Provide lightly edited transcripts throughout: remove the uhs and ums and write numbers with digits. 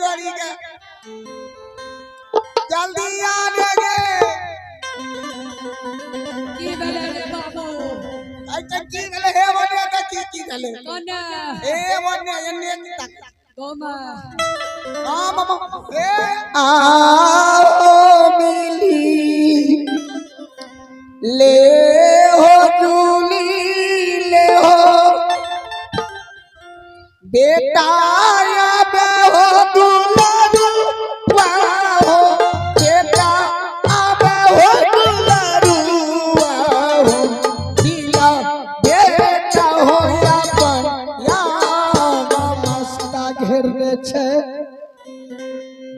तोरी के जल्दी आ रे गे। की भेलै रे बाबू? अच्छा की भेलै हे बने त की की भेलै? कोने? हे बने एने तक गाँवमे। हां मामा हे आओ मिली ले हो जूली ले हो बेटा आबे हो दुलारुआ हो बेटा आबे हो दुलारुआ हो दिला बेटा हो अपन याम मस्ता घेरने छै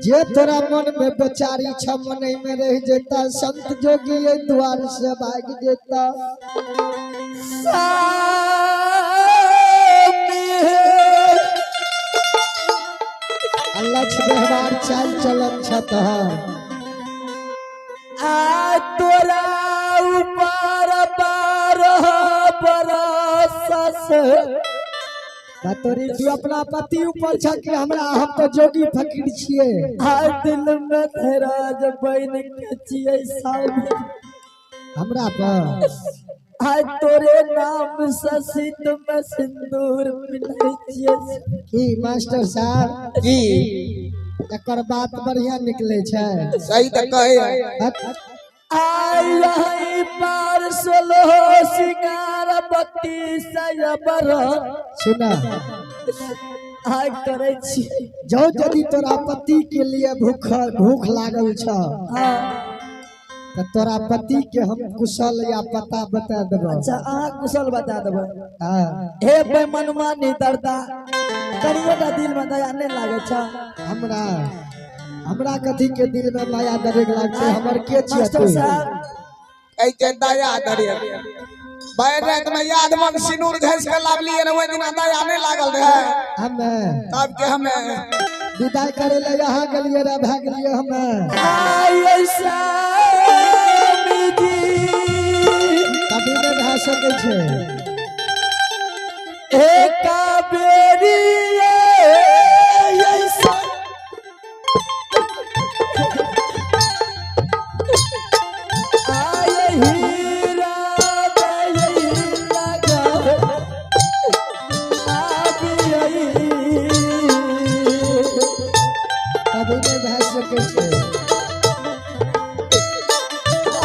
जे तोरा मन में बेचारी छ मने में रह जेता, संत जोगी एहि द्वार से भाग जेता। अलक्ष व्यवहार चाल चलन छ तोहर। आ तोरा ऊपर 12 बरस त तोरी तू अपना पति ऊपर छ कि हमरा, हम तो जोगी फकीर छिए। आ दिल में धराज बन के छियै सामने हमरा पर आ तोरे नाम से सित में सिंदूर पिन्है छियै। की मास्टर साहब जी एकर बात बढ़िया निकले छै। सही त कहे। हट। आई रही पार सोलह सिंगार 32 बर सुना आइ करै छी। जो यदि तोरा पति के लिए भूख भूख लागल छ हाँ त तोरा पति के हम कुशल या पता बता देबो। अच्छा अहाँ कुशल बता देबै। हाँ हे बेमनुमा निदरदा कनियोटा दिल में दया नहीं लागे छ। हमरा हमरा कथी के दिल में माया दरेग लागते, हमर के छियै मास्टर तू? साहब कहै छै दया दरे भरि राति में याद मन सिनूर घसि के लाबलियै ने, ओहि दिना दया नहि लागल रहे। हमे तब के हमे विदाई करे ले यहाँ गेलियै रे, भए गेलियै हमे। आय स्वामी जी कभी नहि भए सकै छै। एक बेरी ऐसा आय हीरा दई लगा आबी। कभी नहि भए सकै छै।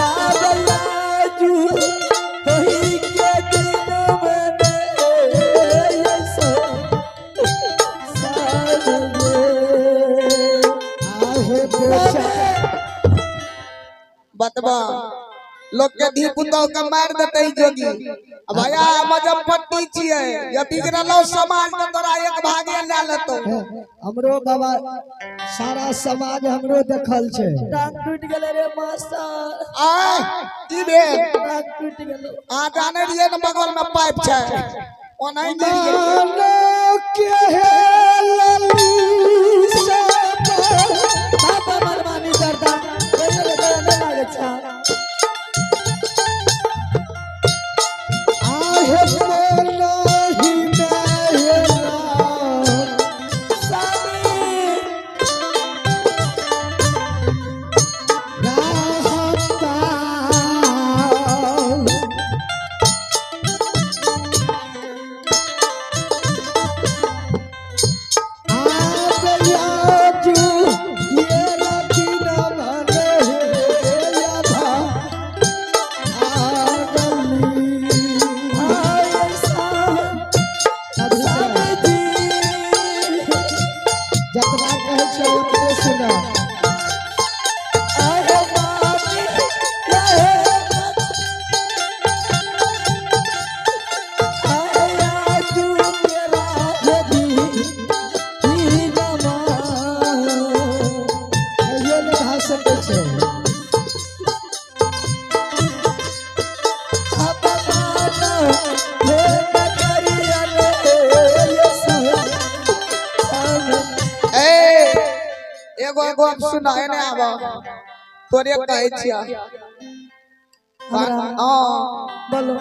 आबलाजू तोही के दिन में ऐसा साजने। आहे बेचा बतबा लोग के धी पुतोह के मार देते जोगी। भैया मुजफ्फरपुर छियै या बिगड़लो समाज त तोरा एक भागे ले लेतो। हमरो बाबा सारा समाज हमरो देखल छै। टांग टूट गेलै रे मास्टर। आय की भेल? टांग टूट गेलै। अहाँ जानै रहियै ने बगल में पाइप छै, ओनाही गिर गेलै। मानो के लली से बाबा मनमानी करता कहियो दया नहीं लागे छ। आहे मोनहि मेहरा स्वामी रहता। आब याजू ये रखी न भने हे आगली। आय स्वामी जी जतना कहै छै ओतने सुना। आय मामी आय आय आजू मेरा यदि दीनमा कहियो नहि भए सकै छै। अपमान हे करिया रे स्वामी। ए एगो गप सुना, एने आब, तोरे कहै छियै। हमरा? हाँ। बोलो।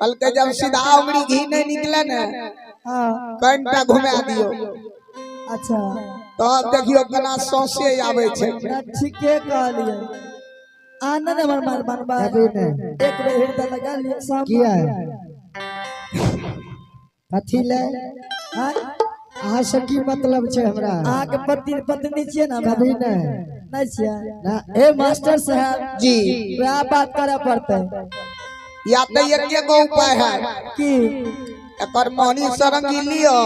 कल के जब सीधा उंगली घी नहीं निकले ने हाँ कनिटा घुमा दियो। अच्छा। तब देखियो केना सौंसे आबै छै। ना, ठीके कहलिए, आनंद हमर मार बनबा। कभी नहि। एक बेर हृदय लगा लिअ सामने। किया? कथी ले? आँय? अहाँ से की मतलब छै हमरा? अहाँके पति पत्नी छियै ने हमरा? कभी नहि। नहि छियै? ना। हे मास्टर साहब। जी। वएह बात करे पड़तै। या तऽ एके गो उपाय है। की? एकर मोहनी सरंगी लियो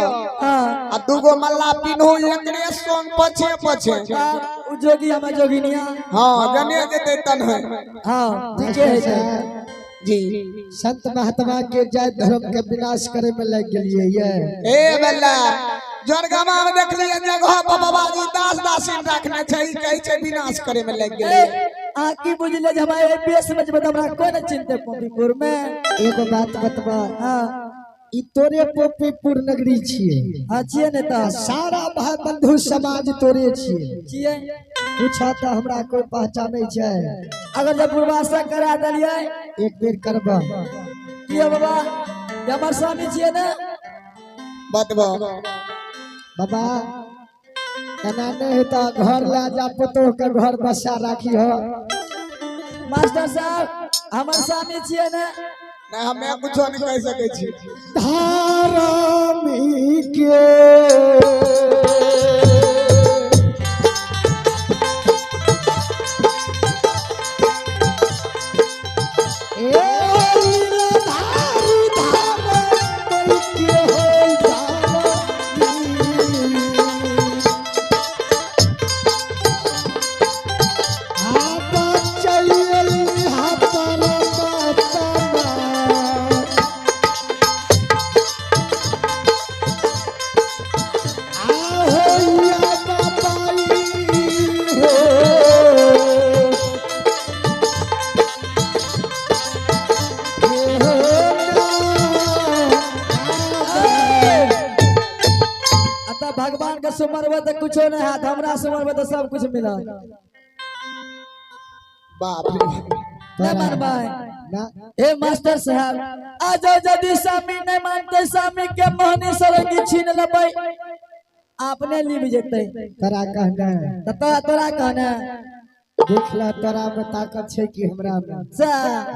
हाँ। आ दूगो मल्ला पिन्हू एकरे संग पछे पछे। आ, उ जोगी हमर जोगिनिया। हाँ, जने जेतै तनहे। हाँ, ठीके है छै। जी। संत महात्मा के जाय धर्म के विनाश करे में लग गेलिए ये। ए बल्ला, जोरगामा में देखलिए जगह पर बाबाजी दास दासीन रखने छै, ई कहै छै विनाश करे में लग गेलिए। अहाँ की बुझलियै जे हमरा एहि बेस में जेबै तऽ हमरा कोइ नहि चिन्हतै पम्पीपुर में? एगो बात बतबा। हाँ। ई तोरे पोपीपुर नगरी छिए। हाँ, छियै ने तऽ। सारा भाई बंधु समाज तोरे छिए। छियै। पूछा तऽ हमरा कोई पहचानै छै? अगर जब पूर्वाशा करा देलियै। एक बेर करबा। की हो बाबा, ये हमर स्वामी छियै ने? बतबो। बाबा, एना नहि हेतऽ, घर लए जा, पुतोह के घर बसा राखी हो। मास्टर साहब, हमर स्वामी छियै ने? नहीं, हमे कुछो नहीं कह सकै छी। धारामी के ए धारी धारामी के हो धारामी। आप चल परमात्मा अतः भगवान के सुमरबै तऽ कुछो नहि हैत, हमरा सुमरबै तऽ सब कुछ मिलत। बाप रे। नहि मानबै? हे मास्टर साहब, आ जाओ, यदि स्वामी नहि मानते, स्वामी के मोहनी सरंगी छीन लेबै, अपने लीब जेतै। तोरा कहना। तऽ तोरा तोरा कहना। देख ला, तोरा में ताकत छै कि हमरा में। से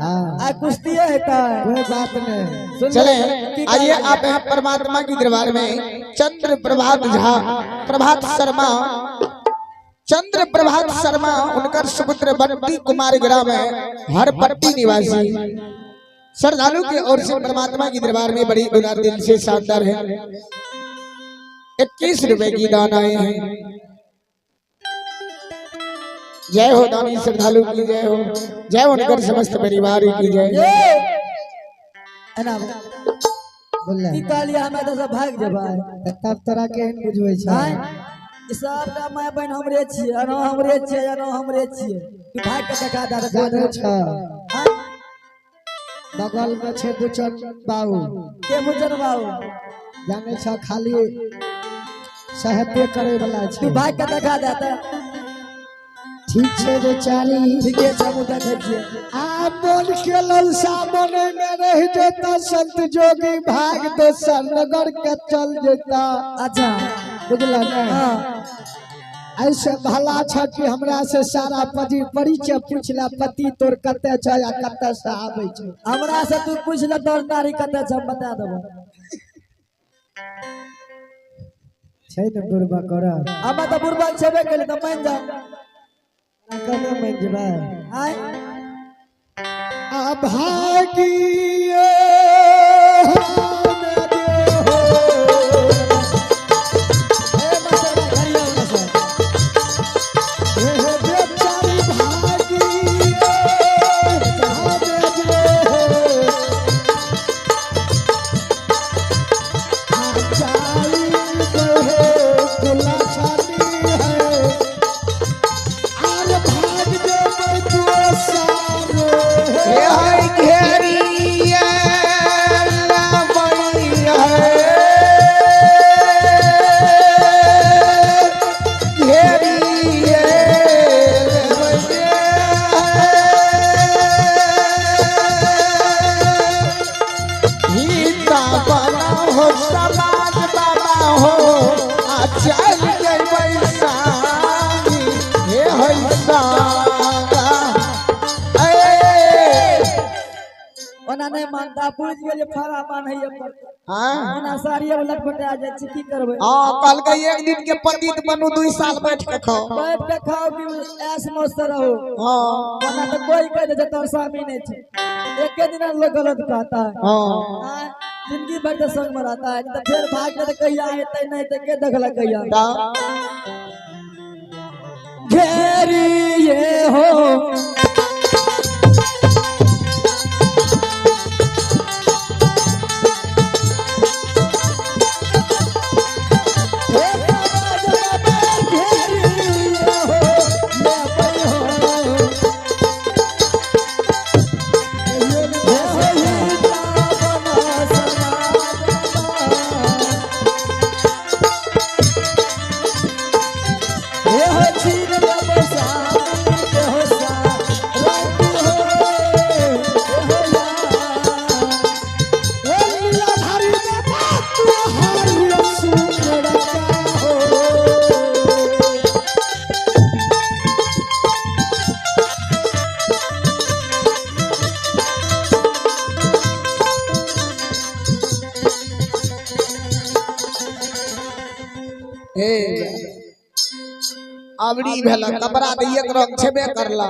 हाँ। आ कुश्तिये हेतै। कोई बात नहीं। सुन चले की आइए। कहलियै? आप हैं परमात्मा के दरबार में चंद्र प्रभात झा, प्रभात शर्मा, चंद्र प्रभात शर्मा, उनकर सुपुत्र बंटी कुमार, ग्राम है हरपट्टी निवासी, श्रद्धालु की ओर से परमात्मा के दरबार में बड़ी उदार दिल से शानदार है 21 रुपए की दान आए हैं। जय हो दानी श्रद्धालु की जय हो, जय उनकर समस्त परिवार की जय। ए एना। बोलले। की कहलियै? हमे तऽ सब भागि जेबै। तऽ तब तोरा केहन बुझबै छै? आँय, ई सबटा माय बहिन हमरे छियै, एनो हमरे छियै, एनो हमरे छियै। तू भागि के देखा दे तऽ। जानै छ? आँय? बगल में छै बुचन बाबू। के बुझन बाबू? जानै छ, खाली सहते करे वाला तू छै। भागि के देखा दे तऽ। ठीक छै बेचारी। ठीके छै, हमहूँ देखै छियै। आ मोन के ललसा मने में रह जेता, संत जोगी भाग दोसर नगर के चल जेता। अच्छा। बुझल ने? हाँ। ऐसे भला छ कि हमरा से सारा पति परिचय पूछला, पति तोर कते छ या कते से आबै छै। हमरा से तू पूछ ले, तोर नारी कते छै, हम बता देबो। छै ने बुढ़बा कर। हमे तऽ बुढ़बा छेबे केली, तऽ मानि जाओ। कने मानि जेबै? आँय? अभागिए हम जे हो। ए मास्टर भाई, घरी आउ ने सर। हे बेचारी भागिए हम जे हो। आचारी बहे कुलाछानी है, आर भाग जेबै दोसर। हे है घेरिया। संग। ए, ओना नहि मानता, बुझि गेलियै फड़ा बान्हैये पड़तै। हाँ ओना साड़िये मे लटपटा जाइ छै, की करबै? हाँ, कहलकै एक दिन के पंडित बनू, 2 साल बैठ के खाओ। बैठ के खाओ कि ऐश मौज से रहो। हाँ ओना तो कोई कह दे छै तोहर स्वामी नहीं छै, एके दिन लोग गलत कहता है। हाँ हाँ, जिंदगी भर के संग में रहता है, तो फिर भाग के तो कहिया हेतै नहीं तो के देखलक कहिया। घेरिए हो हे समाज बाबा, घेरिए हो, लेबै हो। हे हिता बना समाज बाबा। हे हो छीन लेबै सामी के हो सा रंग हो, हे हो यार। ए लीलाधारी बाबा तुहार सुनरका हो। हे अबरी भेल कपड़ा तऽ एक रंग छेबे करला।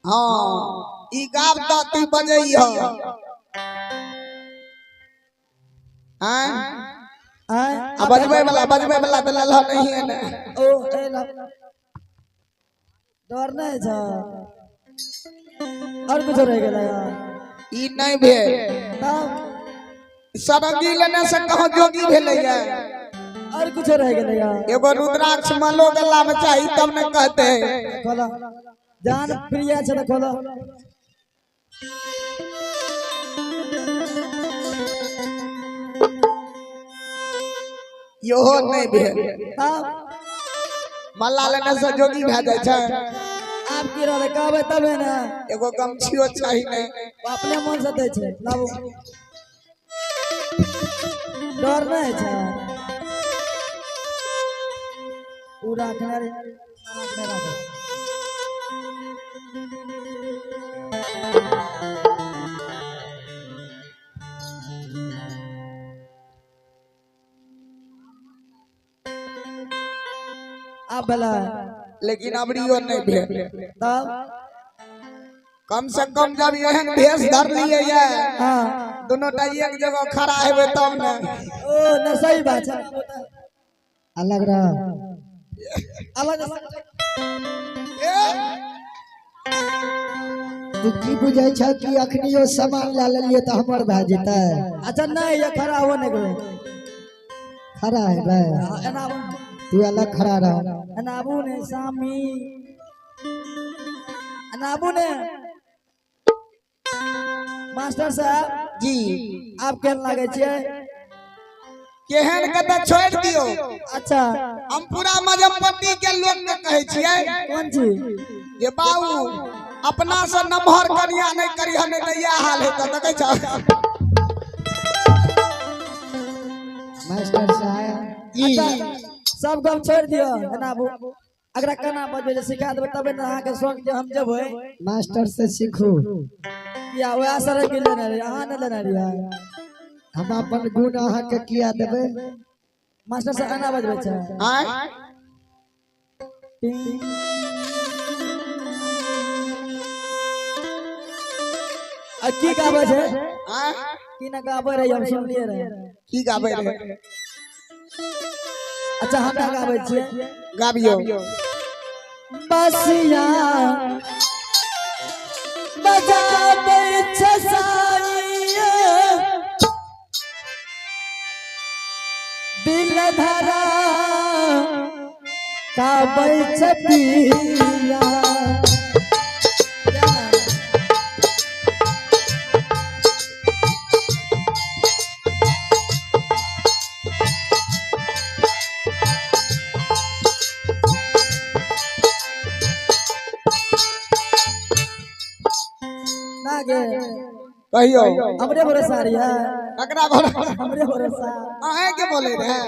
हाँ ई गाब तऽ तू बजैह। आँय आँय? आ बजबै वाला, बजबै वाला तऽ ललह नहीं है ने। ओ ए ला। डर नहीं छ, और कुछ रह गेलै यार? ई नहीं भेल। तब सरंगी लेने से कहाँ जोगी भेलैया? और कुछ रह गेलै यार? एगो रुद्राक्ष मालो गला में चाही तब ने कहते। खोलो, जान प्रिय छै तऽ खोलो। इहो नहीं भेल। तब माला लेने से जोगी भए जाइ छै? आब की रहलै, कहबै तबे ने। एगो गमछियो चाही ने। ओ अपने मन से दै छै, लाबू। डर नहीं छै, उ राखने रे, राखने राखने। आब भेलै? लेकिन अबरियो नहीं भेल। तब कम से कम जब एहन भेष धर लिए ये हाँ दोनों टा एक जगह खड़ा हेबे तब ने। ओ न, सही बात छै। अलग रह। अलग। ए, तू की बुझै छ कि अखनियो सामान लए लेलियै तऽ हमर भए जेतै? अच्छा नहीं, ये खड़ा हो नहीं गेलै। खड़ा हेबै? हाँ, एना आबू। तू अलग खड़ा रह। एना आबू ने सामी, एना आबू ने मास्टर साहब। जी। आप केहन लागै छियै? केहन के तऽ छोड़ि दियौ। अच्छा। हम पूरा मजमपट्टी के लोग के कहै छियै कोन चीज? जे बाबू अपना से नमहर कनिया नहीं करिह, नहीं तऽ इएह हाल हेतौ। देखै छौ? मास्टर साहब। जी। अच्छा, सब गप छोड़ि दियौ, एना आबू। अगरा केना बजबै जे सिखा देबै तबे ने अहाँके शौक जे हम जेबै। मास्टर से सीखू। किया, वएह सड़क के लेने रहियै, अहाँ नहि लेने रहियै? हम अपन गुण अहाँके किया देबै? मास्टर साहब, एना बजबै छै। आँय? टिंग। आ की गाबै छै? आँय? की ना गाबै रहियै, हम सुनलियै रहे। की गाबै रहे? अच्छा, हमरा गाबै छियै। गाबियौ। बसिया बजाबै छै साइया, दिल धरा काबै छै पिया। ना गे? कहियौ। हमरे भरोसा रहियै। ककरा भरोसा? हमरे भरोसा। अहें के बोले रहे?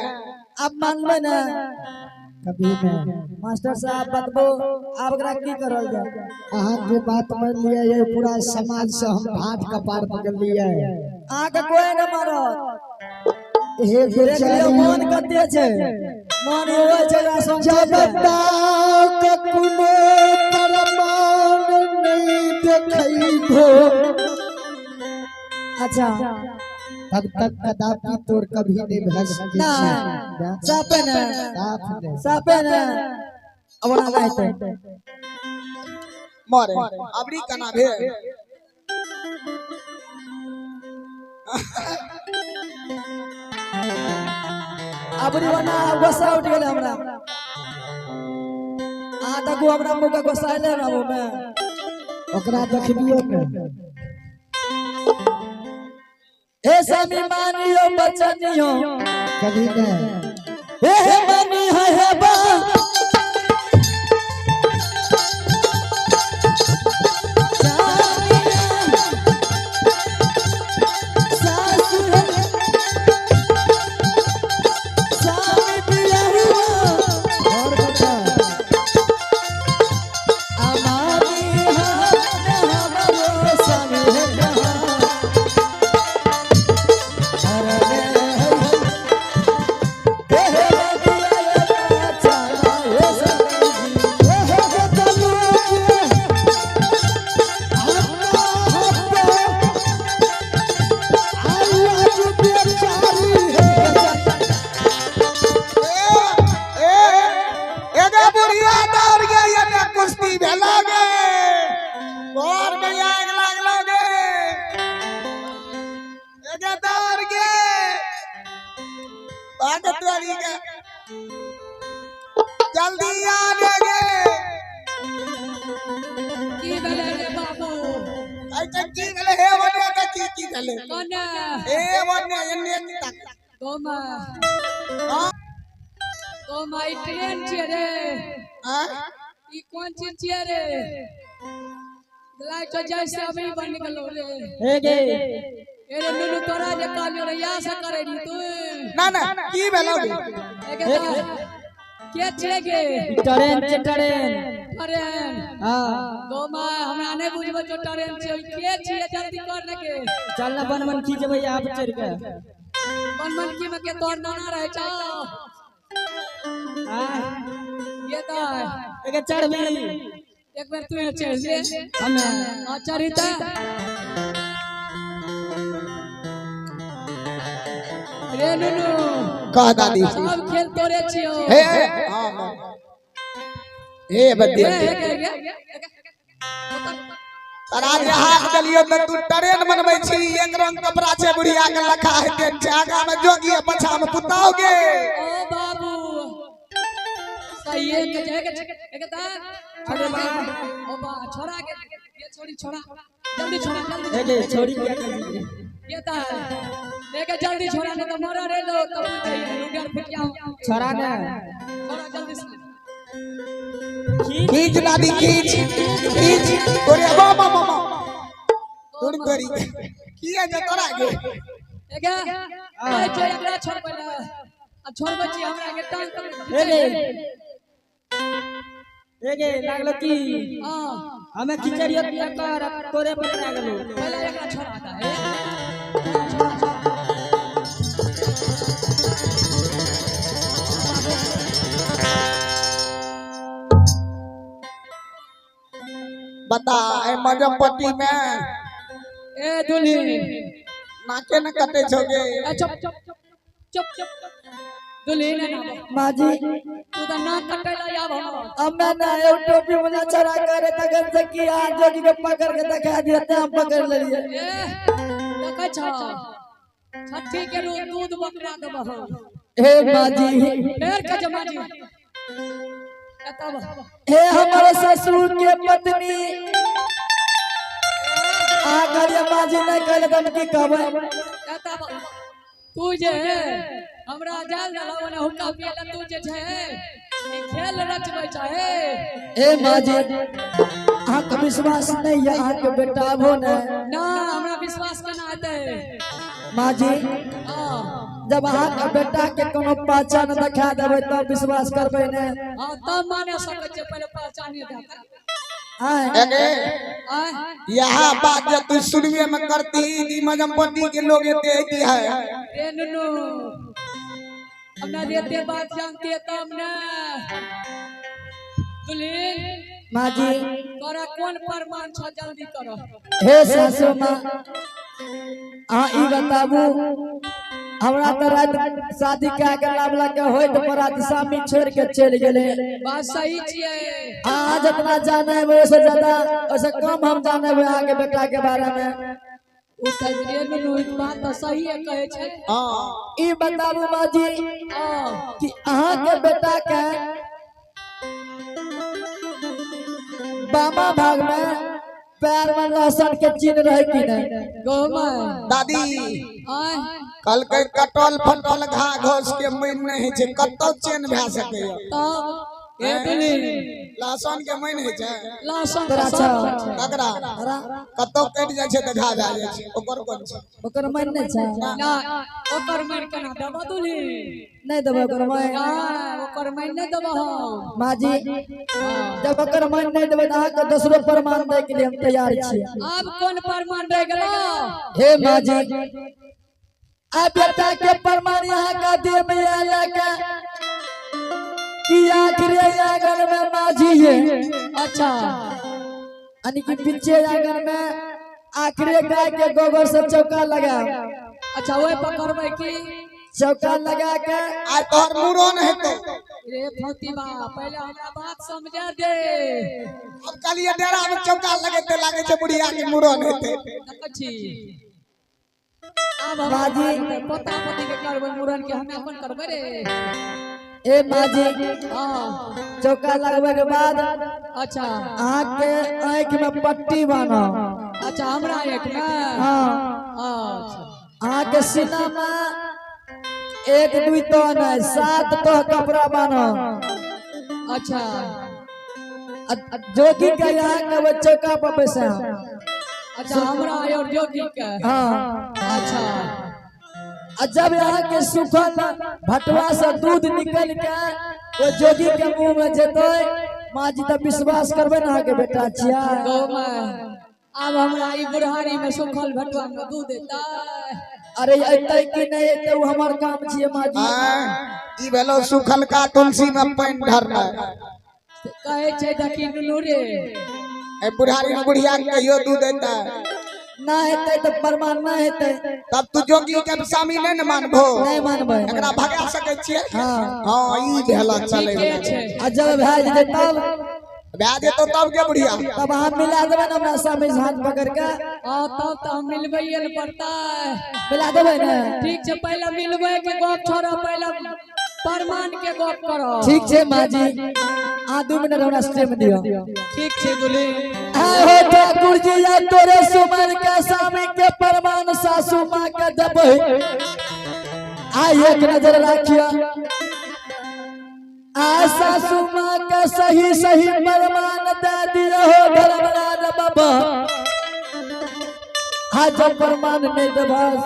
अब मानबै ने? कभी नहीं। मास्टर साहब बतबो आब एकरा की करल जाए? अहाँ के बात मान लिया, ये पूरा समाज से हम भात कपार पकड़ लिया। अहाँके कोई न मारत। हे देख लियौ बेचारी, मन कते छै, मन होय छै एकरा संग जब चलि जाए। तक कोनो प्रमाण नहीं देखैबो, अच्छा, तब तक कदापि तोर कभी नहीं भए सकै ना। छै। साफे ने? साफ ने। साफे ने? अब ओना नहि हेतै। मरे अबरी कना भेल? अबरी ओना गुस्सा उठि गेलै हमरा। अहाँ देखू, हमरा मुँह के गुस्सा एलै ने ओमे। ओकरा देखबियो ने। हे स्वामी, मानियो बचनियो। कभी नहीं। हे हे मानी है हे बा सासु है, स्वामी बियाहुआ, और बच्चा अमानी हमरो स्वामी है कहाँ। अरे हे हे हे चला हे स्वामी जी। हे हे हे तलुके, हत्ता हत्ता, आवाज बेचारी है। ए ए, एगे बुढ़िया दौड़ गे, एने कुश्ती भेला गे, घर में आग लागलो गे। एगे दौड़ गे, भाग तोरी गे, जल्दी आ रे गे। की भेलै रे बाबू? ऐसे की भेलै? हे वने त की की भेलै? कोने? हे वने एने तक। गोमा। हाँ? गोमा, ई ट्रेन छियै रे? हाँ? ई कोन चीज छियै रे? लाइट जैसे अभी बन गेलो रे। हे गे। ए रे नुनू, तोरा जे कहलियो रे, या से करे रही तू। ना ना, की भेलो गे? एगे त के छियै गे? ट्रेन छै, ट्रेन। ट्रेन? हाँ। गोमा, हमरा नहि बुझबै छौ ट्रेन छियै। के छियै? जल्दी कर ने गे। चल ना, बन बन खींचबै आप चढ़ के। मन मन की में के तोर नाना रहे छौ? हाँ। ये त एके चढ़बी? एक बेर तू चढ़ ले। हमे? हाँ, चढ़ी त रे नुनू। कह दादी। सब खेल तोरे छियो। हे हाँ हाँ, हे बद्दी। हे, हे, हे, हे। तोरा जे हाथ देलियो त तू ट्रेन बनबै छी। एक रंग कपड़ा छै बुढ़िया के, लखा हेते छै। आगा में जोगी, पछा में पुताओ गे। ओ बाबू, सही है के के के ता अरे बा। ओ बा, छोड़ा के ये छोड़ी, छोड़ा जल्दी, छोड़ा जल्दी। एके छोड़ी क्या कर? ये ता लेके जल्दी छोड़ा, नहीं तो मरा रे लो तब जाइए लुगर फुटिया। छोड़ा ना। छोड़ा जल्दी से। खींच दादी, खींच खींच। तोरे बा बा बा तोर करी किया जे तोरा गे। एके आई छै, एकरा छोड़ पहिले आ छोड़बै छी हमरा के टांग हे गे, हे गे, लागलो की? हां। हमे खिचड़ियो किया कर, तोरे पकड़ा गेलो। पहिले एकरा छोड़ा दा। हे, छोड़ा छोड़ा। बता, ए मजमपट्टी में ए दुल्ही। नाके न कटे छोगे। ए चुप चुप चुप चुप, दुल्ही ने ना। माजी। तू त नाक कटैला आब हम। हमें ना एगो टोपी वाला चढ़ा करे तखन से की आ जोगी के पकड़ के देखा दिया ते हम पकड़ लेलिए। ए देखै छ, छठी के रोज दूध बकरा देबह। हे माजी। फेर के जमा जी तब। हे हमारे ससुर के पत्नी, आ करिए माजी, नहीं कहले त हम की कहबै? तब तू जे हमरा जाल जलावने हुक्का पियला, तू जे छै ई खेल रचबै चाहे। हे माजी, अहाँके विश्वास नहीं है अहाँके बेटा आबो ने? ना, हमरा विश्वास केना हेतै? माजी। हाँ। जब अहाँके बेटा के कोनो पहचान देखा देबै तब विश्वास करबै ने? हाँ, तब माने सकै छियै, पहिले पहचाने दे। आँय? एगे। आँय? यह बात जब तू शुरुए में करती कि मजमपट्टी के लोग एते एती है। रे नुनू, हमरा एते बात जानती है तब ने। दुल्हीन। माँ जी। तोरा कोन प्रमाण छौ? जल्दी करो। हे सासू माँ, अहाँ ई बताबू, हमरा तऽ राति शादी कए के लावला के होइत बरात सामी छोड़ के चलि गेलै। बात सही छियै। अहाँ जितना जाने ओहिसँ ज्यादा, ओहिसँ कम हम जाने अहाँके बेटा के बारे में। ओ तऽ रे नुनू, ई बात तऽ सही कहै छै। हाँ। ई बताबू माँ जी हाँ। कि अहाँके बेटा के बामा भाग में पैर में लहसुन के चिन्ह रहे कि नहीं? गौ दादी। आँय? कल के कटल फटल घा घोस के मैन नहीं छै, कतौ चेन भए सकैया। तब हे दुल्हीन। लहसुन के मैन होइ छै? लहसुन तोरा तऽ छौ। सब होइ छै। ककरा? तोरा। कतौ कटि जाइ छै तऽ घा भए जाइ छै, ओकर कोन छै? ओकर मन नहि छै? ना, ओकर मारि केना देबऽ दुल्हीन? नहि देबै ओकर मन? नहि, ओकर मारि नहि देबऽ हम। माँ जी। हाँ। जब ओकर मन नहि देबै तऽ अहाँके दोसरो प्रमाण दै के लिए हम तैयार छी। आब कोन प्रमाण रहि गेलो? हे माँ जी, आ बेटा के प्रमाण यहाँ का देह में आया के कि आखिरी आंगन में माँ जी है। यानी कि पीछे आंगन में आखिरी गाय के गोबर से चौका लगा। अच्छा, ओहि पर करबै की? चौका लगा के। आइ तोहर मुड़न हेतौ। रे फतिमा, पहिले हमरा बात समझा दे। हम कहलियै डेरा में चौका लगेते, लागे छै बुढ़िया के मुड़न हेतै। देखै छी, आब हम बाजी। पोता पोती के करबै मुड़न के हमे अपन करबै रे? ए माँ जी। हाँ। चौका लगबै के बाद अहाँके आँखि में पट्टी बान्हब। अच्छा, हमरा एक में? हाँ। अहाँके सीना में एक दुई तो नहीं, सात तो कपड़ा बान्हब। जोगी के यहाँ के वो चौका पर बैसा। अच्छा, हमरा और जोगी के? हाँ। आ जब यहाँ के सूखल भटवा से दूध निकल के वो जोगी के मुंह में जेतै माँ जी, तब विश्वास करबै ने अहाँके बेटा छियै? गौ माय, आब हमरा ई बुढ़ारी में सुखल भटुआ में दूध देतै? अरे, अयतै कि नहि अयतै ओ हमर काम छियै माँ जी। आँय, ई भेलो सुखल का तुलसी में पानि ढारनाइ। कहै छै, देखी नुनू रे। ए बुढ़ारी में बुढ़िया के कहियो दूध देतै? ना हेतै तऽ प्रमाण ना हेतै। तब तू जोगी के स्वामी नहि ने मानबो? नहि मानबै। एकरा भगा सकै छियै? हाँ। हाँ, ई भेला चलै। ठीके छै। आ जब भए जेतै तब? भए जेतौ तब के बुढ़िया। तब अहाँ मिला देबै ने हमरा स्वामी से हाथ पकड़ के? हाँ, तब तऽ हम मिलबैये ने पड़तै। मिला देबै ने? ठीक छै, पहिले मिलबै के गप छोड़ो, पहिले प्रमाण के गप करो। ठीक छै माँ जी, अहाँ 2 मिनट हमरा टाइम दिअ। ठीक छै दुल्हीन। आए हो ठाकुर जी, या तोरे सुमन के स्वामी के प्रमाण सासू माँ के देबै। आ एक नजर राखिया, आ सासू माँ के सही सही प्रमाण दे दियो हो धर्मराज बाबा। आ जब प्रमाण नहीं देबस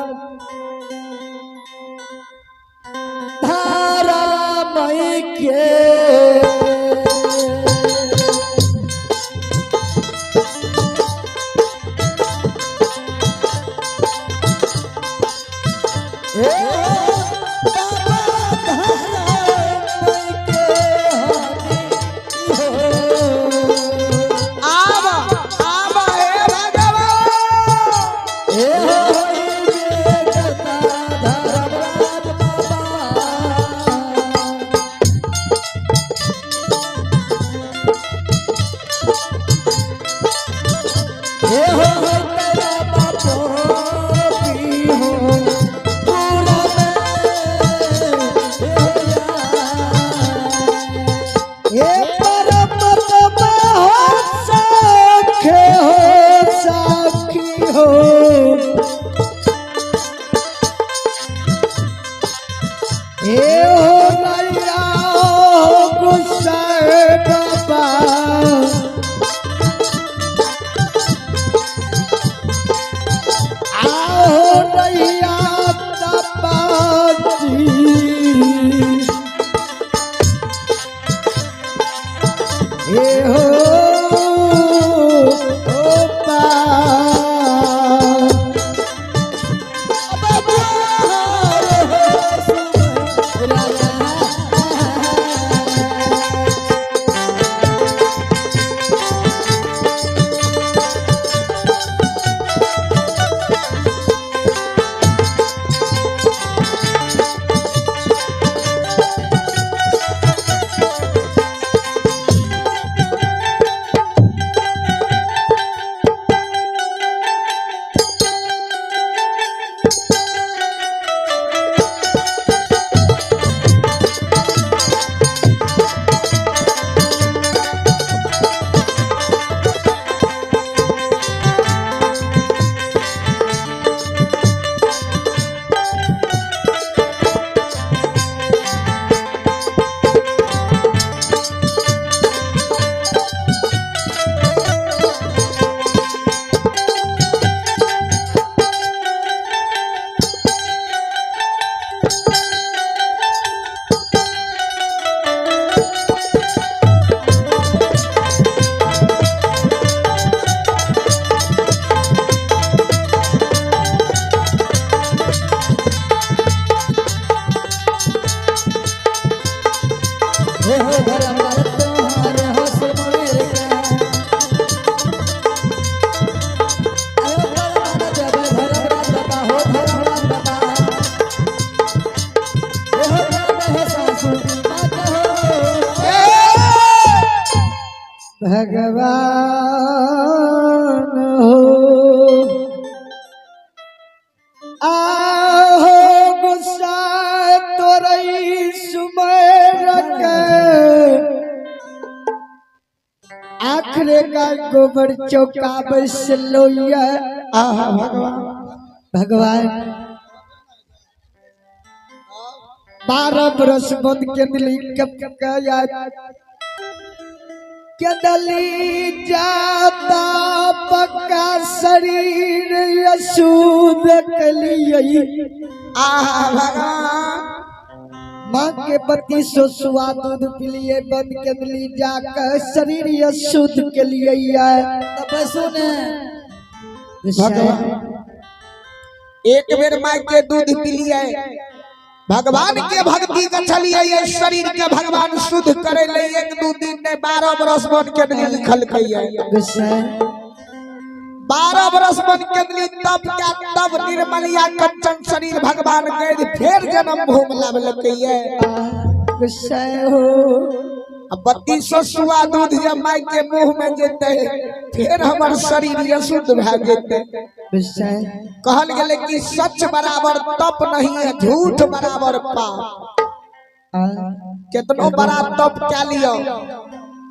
धारा मई के। हे बाबा, धारा मई के हानि हो। आब आब हे भगवान। हे होई बेकता धर्मराज बाबा। भगवान हो। आहो गुस्सा तोरई सुमेर के आखरे का गोबर चौका बसलो ये। आहा भगवान। भगवान 12 बरस बंद के दिली कब के दली जाता पक्का शरीर अशुद्ध कलियई। आहा भगवान। माँ के पति सोसुआ दूध पिलिए बंद के दिली जाकर शरीर अशुद्ध के लिए। तऽ बैसू ने। भगवान एक बेर माय के दूध पिलिए, भगवान के भक्ति के छलिए, ये शरीर के भगवान शुद्ध करे ले 1-2 दिन ने 12 बरस बन के नहीं लिखल कहिए। 12 बरस बन के दिली तब क्या तब निर्मलिया कंचन शरीर भगवान गए फिर जन्म भूम लावलकैये। हो अब 3200 सुआ दूध जब माय के मुंह में जेते फिर हमर शरीर अशुद्ध भए जेते। कहल गेलै कि सच बराबर तप नहीं है, झूठ बराबर पाप। कितनो बड़ा तप क्या लियो,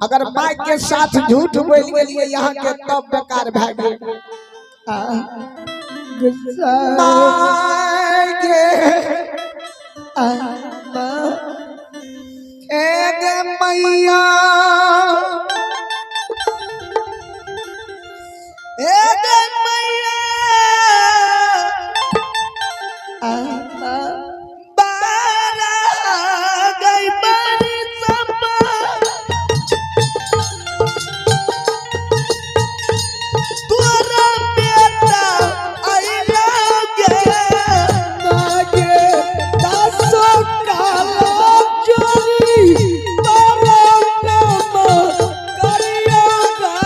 अगर माय के साथ झूठ बोल गेलिए यहाँ के तप बेकार भए गेल। माय के ए गे मैया, ए गे मैया, बारा गई बड़ी सपा तोरा बेटा अइला गे। मागे दासो काला चोरी तारा नाम करियो गे।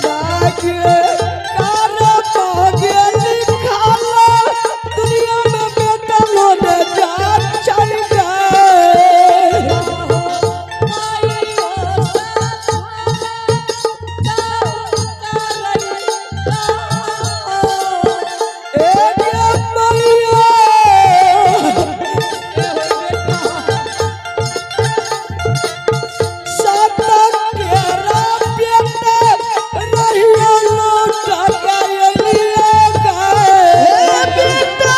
मागे कार मागे लिखाला दुनिया में बेटा लोने जा चल गए। ए गे मैया सात केरा बेटा रहियो लौट गइलिए गे। बेटा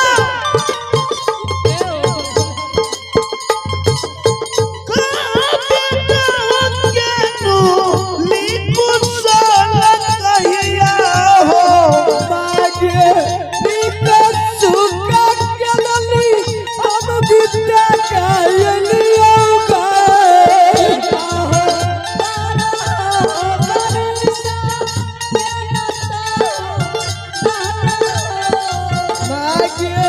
मागे निक सुख केलली हम बिता गइलिए गे। मागे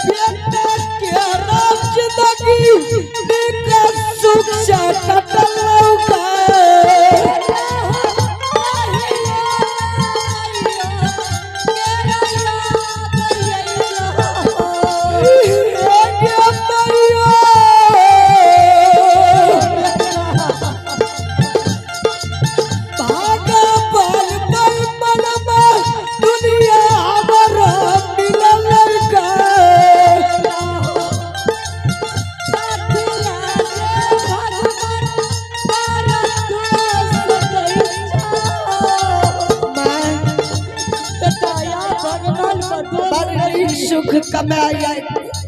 बेटा केरा जिंदगी निक सुख से कटलौ गे। ए गे मैया भागा बल बल मनमा दुनिया हमरा मिलल गे। बड़ सुख कमाया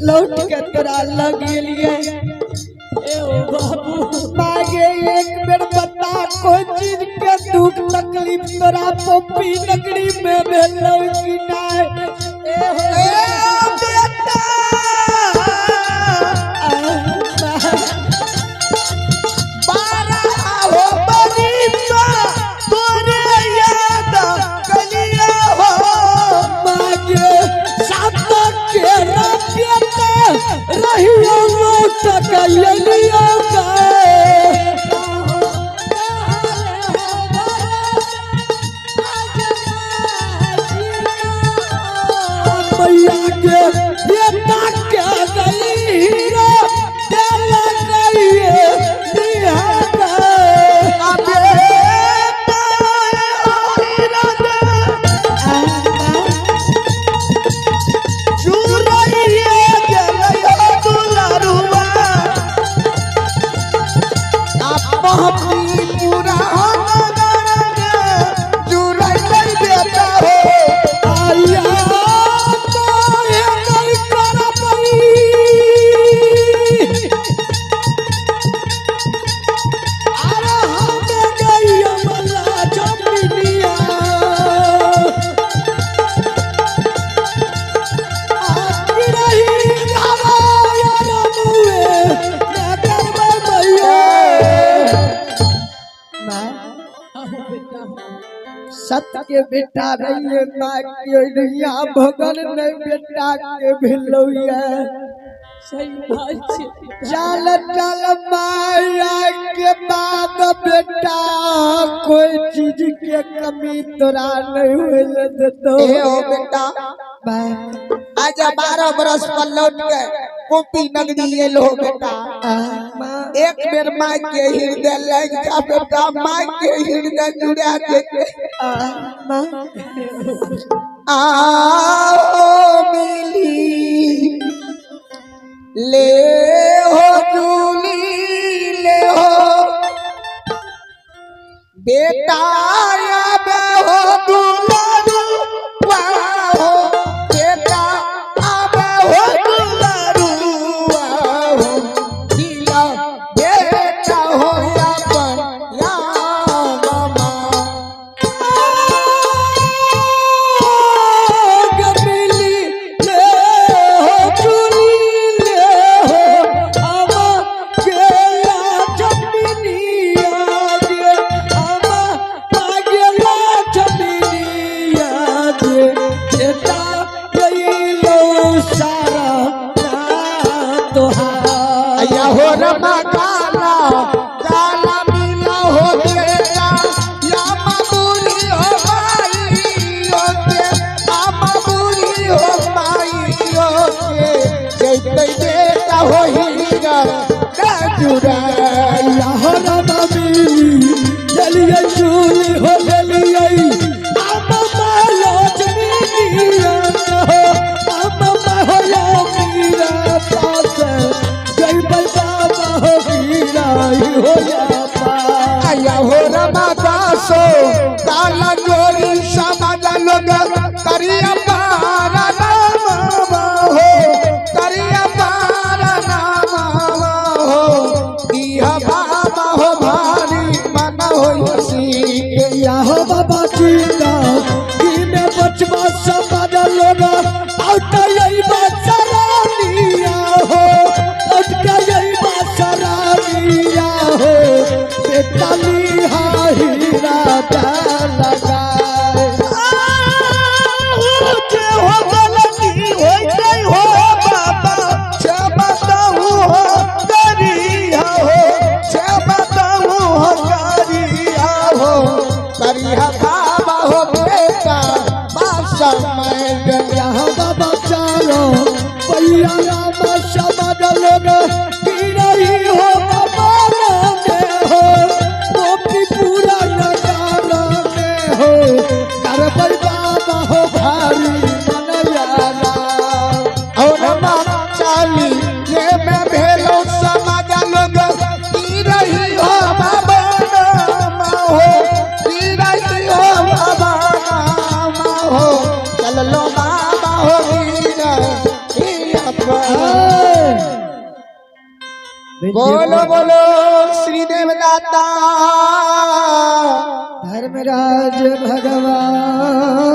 लौट के तोरा लग गेलिए। मागे एक बेर बता कोई चीज के दुख तकलीफ तोरा पप्पी नगरी में भेलौ कि नहीं? बेटा बारह हो बनीता तोरे याद कलिया हो। मागे सात केरा बेटा रहियो लौट गइलियो गे। के बेटा के गई हीरा देल गई निहारा आ बेटा हीरा दे चुराइए गेलै हो दुलारुआ आ पहपी पूरा नगर के चुराइले बेटा हो आया माया नहीं करबई अरे हम गई अमला जमीनिया आखिर रही धारा यार मुए ना करबै मैया मां आहो बेटा सत के बेटा रहिए माँ के रहिया भगन नहीं बेटा के भेलौया सही बात छै चल चल माया के बाद बेटा कोई चीज के कमी तोरा नहीं होइल देतो ए हो बेटा आजा 12 बरस पर लौट के कोपी नगरी एलो बेटा एक बेर माँ के हृदय लग जा बेटा माँ के हृदय जुड़ा जेते आओ मिली ले हो जूली ले हो बेटा अब हो दुलारू हो बेटा अब हो दुलारू हो दिला बेटा हो अपन या मामा मिली ले हो चुली ले हो आमा गेला जमीनिया गे आमा गेला जमीनिया गे बेटा गईलो सारा तोहार अया हो रमा काला काला मिला हो बेटा या मबूरी हो माई ओ के आ मबूरी हो माई ओ के जैते बेटा हो हीरा जुड़ा लहरा मिली चलिए चूली हो चलिए आमा मालो जमीनिया हो आमा हो मीरा पास जय बाबा हो हीरा हो या पास अया हो रमा दासो काला गोरी समाज लोग करिया पारा नाम हो करिया पारा नाम हो दिया बाबा हो भारी मन हो सी या हो बाबा चीता कि में बचवा समाज लोग आउट यही बात सरानिया हो आउट यही बात सरानिया हो बेटा लिहा हीरा लगाए जे हो गलती होइते हो बाबा क्षमा कहूँ हो करिया हो क्षमा कहूँ हो करिया हो करिया बाबा हो बेटा बासा मैं यहाँ बाबा चालो पैया राम समाज लोग की रही हो बाबा में हो टोपी पूरा नगारा में हो करबै बाबा हो भारी मन यारा और चाली ये मैं भेलो समाज लोग की रही हो बाबा नाम हो की रही हो बाबा नाम हो चल लो बाबा हो हीरा हीरा पर। बोलो बोलो श्री देवदाता धर्मराज भगवान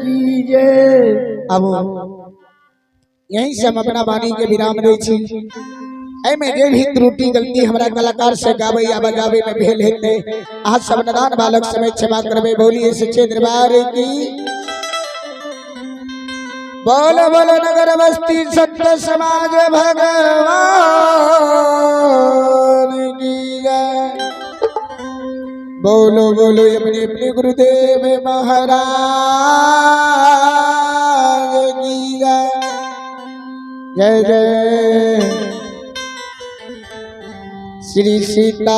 की जय। अब यहीं से हम अपना वाणी के विराम दै छी। एहिमे जे भी त्रुटि गलती हमरा कलाकार से गाबै या बजाबै में भेल हेतै, अहाँ सब नदान बालक समय क्षमा करबै। बोलिए सच्चे दरबार की। बोलो बोलो नगर बस्ती सत्य समाज भगवान की जय। बोलो बोलो अपने अपने गुरुदेव महाराज की। जय जय श्री सीताराम।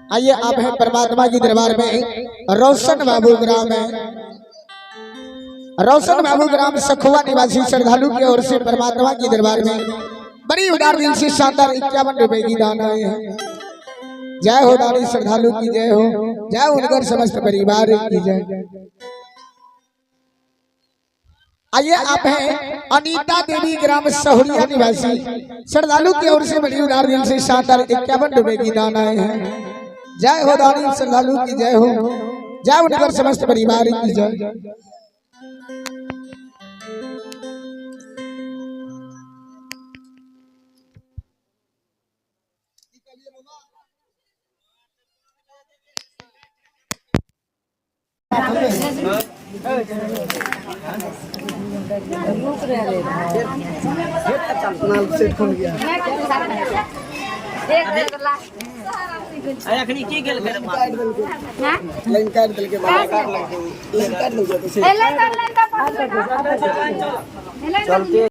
आइए आप हैं परमात्मा के दरबार में रोशन बाबू ग्राम है। रोशन बाबू ग्राम सखुआ निवासी श्रद्धालु की ओर से परमात्मा के दरबार में बड़ी उदार दिल से शानदार 51 रुपए की दान आए हैं। जय हो दानी श्रद्धालु की जय हो, जय उनकर समस्त परिवार की जय। आइए आप हैं अनीता देवी ग्राम सहुरिया निवासी श्रद्धालु की ओर से बड़ी उदार दिल से शानदार 51 रुपए की दान आए हैं। जय हो दानी श्रद्धालु की जय हो, जय उनकर समस्त परिवार की जय। लाइन काट देलकै।